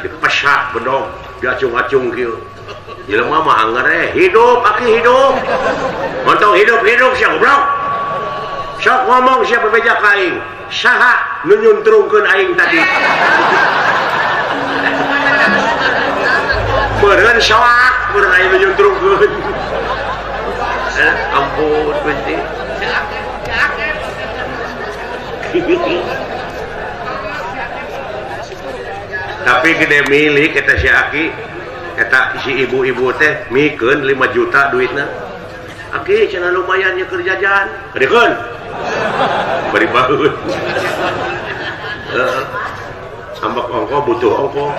Dipesak bedog, diacung-acung kieu. Jelema mah anger hidup aki hidup. Montong hidup-hidup sia goblok. Sok ngomong siapa bebeja ka aing. Saha nu nyuntrungkeun aing tadi. Meureun soak, meureun aing nu nyuntrungkeun. Ampun Gusti. Tapi gede milik eta si aki, eta si ibu-ibu teh mikeun 5 juta duitna. Aki cenah lumayan nya keur jajan. Gedekeun. Bari baut. Heeh. Ambek ongko butuh ongko.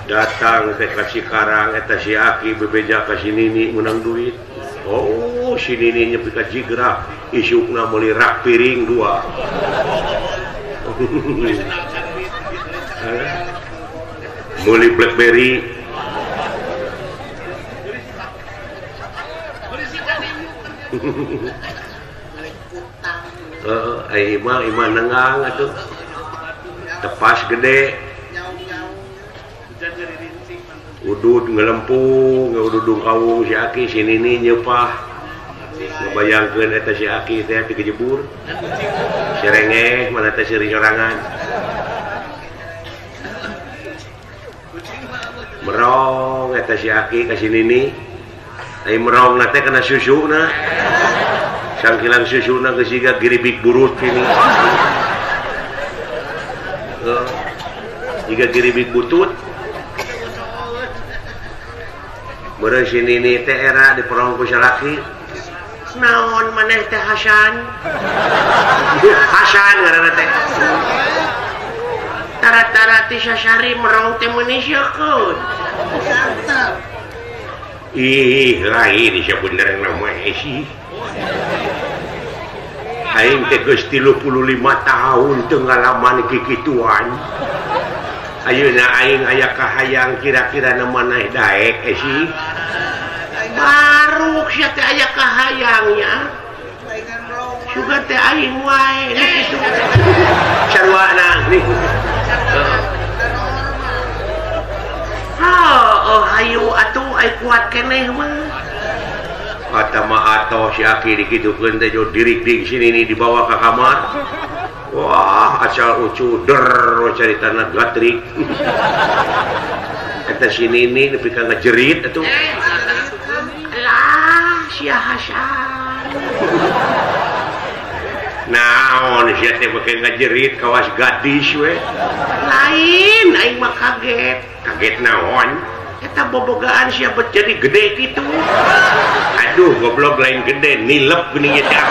Datang teh ka Cikarang eta si aki bebeja ka si nini menang duit. Oh, si nini nyepi ka Jigrah, isukna meuli rak piring 2. Meuli BlackBerry. Heeh, ai imah imah nenggang atuh. Tepas gede. Udud ngelempung, ududung kawung si aki si nini nyepah. Ngebayangkeun eta si aki teh teu kejebur. Serengeh mana teh seuri sorangan. Merong eta si aki ka si nini. Ai merong na teh kana susuna. Sangkilang susuna geus siga giribik burut ini. Jiga giribig butut. Meureun si Nini teh era diperong ku salaki. Naon maneh teh Hasan? Hasan ngaranna teh. Tara-tara ti sasari merong teh meuni sieun. Ih, lain sia bener nama sih. Aing teh geus 35 tahun teu ngalaman kikituan. Ayeuna aing aya kahayang kira-kira na maneh daek sih. Baru sia teh aya kahayangnya. Sugan teh aing wae kitu. Sarwana nih. Oh, hayu atuh ai kuat keneh mah. Kata mah atoh si Aki dikitukeun teh jo dirik-dik sini nih dibawa ke kamar. Wah, asal ucu der caritana gatrik. Eta si Nini nepi ka ngajerit atuh. Lah, sia Hasan. Naon sia teh beukeun ngajerit kawas gadis we. Lain aing mah kaget. Kaget naon? Eta bobogaan sia bet jadi gede kitu. Aduh, goblok lain gede, nilep geuning eta.